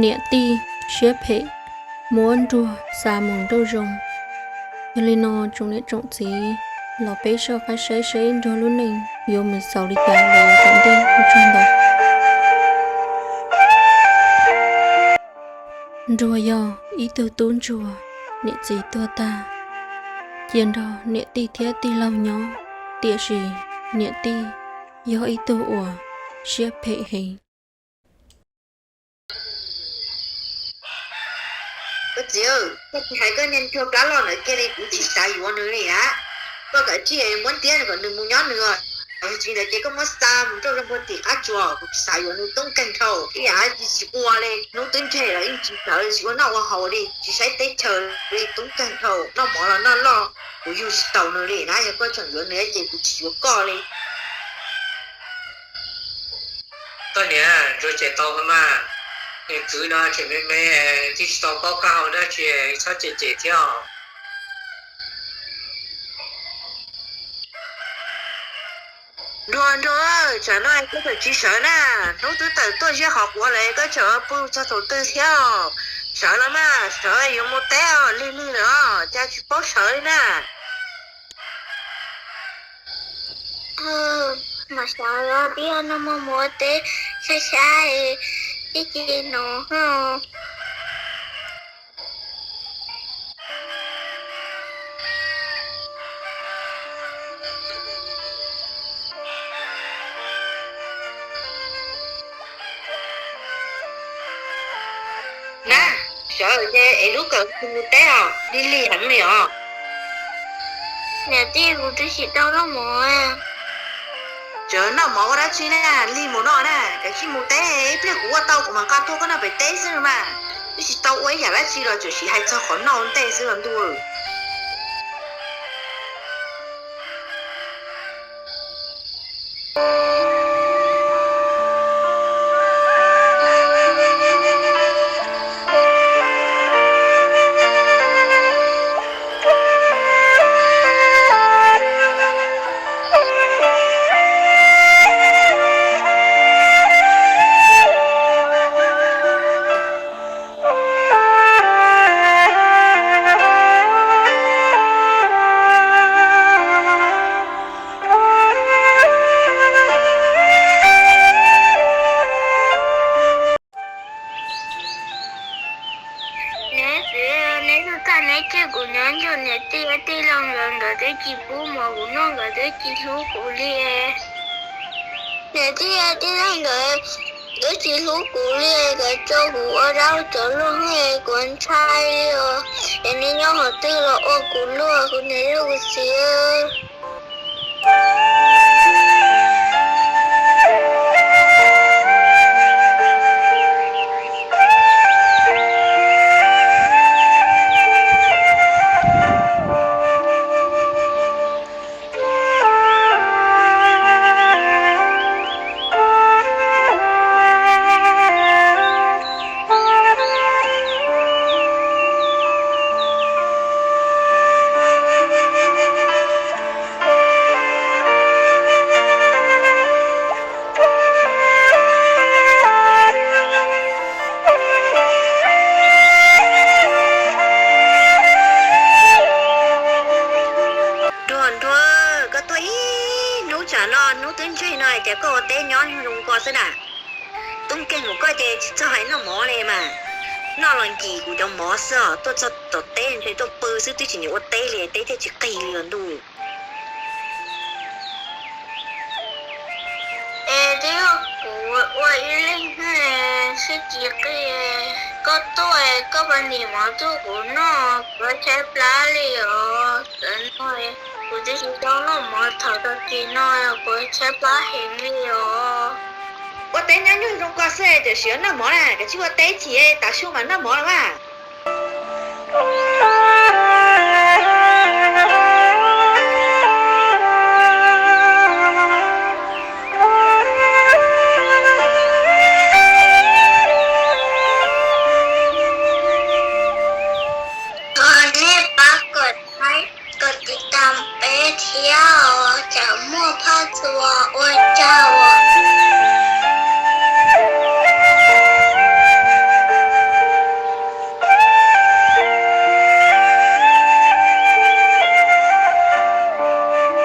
Niam tij siab phem muab Nruag xa mus nrauj zoo. Yog li no tsoom niam tsoom txiv, los peb soj qab saib saib Nruag lub neej yuav mus xaus li cas los yav tom ntej ua tsaug ntau. Nruag yog ib tug tub ntsuag, niam txiv tuag tag, cia nrog niam tij thiab tij laug nyob, tiam sis niam tij yog ib tug uas siab phem heev. Koj txiv, koj tsis hais koj niag ntsuag plab loj ntawd kiag li, kuv tsis xav yuav nws li na. Koj kav tsij muab ntiab kom nws mus nyob nws. Tsis ntawd ces koj muab xa mus nrauj zoo puag tim qab tsuas, kuv tsis xav yuav nws, toob kawg dhau, ib yam tsis ua li, hnub twb ntseg los yeej tsis sawv, tsis ua noj ua haus li, tsis saib teb chaws li, toob kawg dhau, noj mov los noj loj, kuv yug tsis taus nws li na. Yog koj tseem yuav nws ces kuv tsis yuav koj li. Koj niam, Ntsuag cem tau mas, niag kwv no tseem me me, twb tsis tau paub qab hau dab tsi, txhob cem cem thiab os. Nruag, Nruag, tsam no koj tseem tsis sawv na, hnub twb tawm tuaj ziab qhov quav lawm, koj tseem pw txog thaum twg thiab? Sawv los mas, sawv yuav mus teb os, lig lig lawm os, cas tsis paub sawv li na. Mas sawv los, twb yog nag hmo mus ua teb xyab xyab, ib ce no. Na, sawv ces es lub kawm mus teb os, lig lig heev li os. Niam tij, kuv twb tsis tau noj mov. Tseem noj mov ua dab tsi na, lig mus noj na, kav tsij mus teb, ib pliag kuv ua tau kuv mam nqa tuaj koj noj pem teb xwb mas. Twb tsis tau ua ib yam dab tsi los tseem sim hais txog qhov noj ua ntej xwb los ntuj. Niam txiv, neb txhob txhawj, neb tseg kuv nyob nrog niam tij tij laug nkawd, nkawd twb tsis pub mov kuv noj, nkawd twb tsis hlub kuv li. Niam tij tij laug nkawd twb tsis hlub kuv li, nkawd tso kuv ua dab ua tsov luag, kuv ntshai li os. Es neb nyob qhov twg los ua kuv luag, kuv niam thiab kuv txiv. Nruag, Nruag, koj tuaj ib hnub tsam no, hnub twb ntseg no ces koj ua teb nyob zoo ko xwb na. Tub nkeeg mus koj ces tsis txog hais noj mov li mas. Noj los ncim kuv cov mov xwb os, tuaj txog tom teb ntshe tuaj pw xwb twb tsis nyiam ua teb li, teb thiaj tsis qig li os ntuj. Es twb yog kuv ua ib leeg xwb, sib tsis qig. Koj tuaj, koj pab ntim mov tuaj kuv noj, kuv tshaib plab li os. Kuv twb tsis tau noj mov thaum tag kis no, kuv tshaib plab heev li os. Ua teb nyob nyuag zoo ko xwb, tam sim noj mov na, kav tsij ua teb chim, tav su mas noj mov los mas.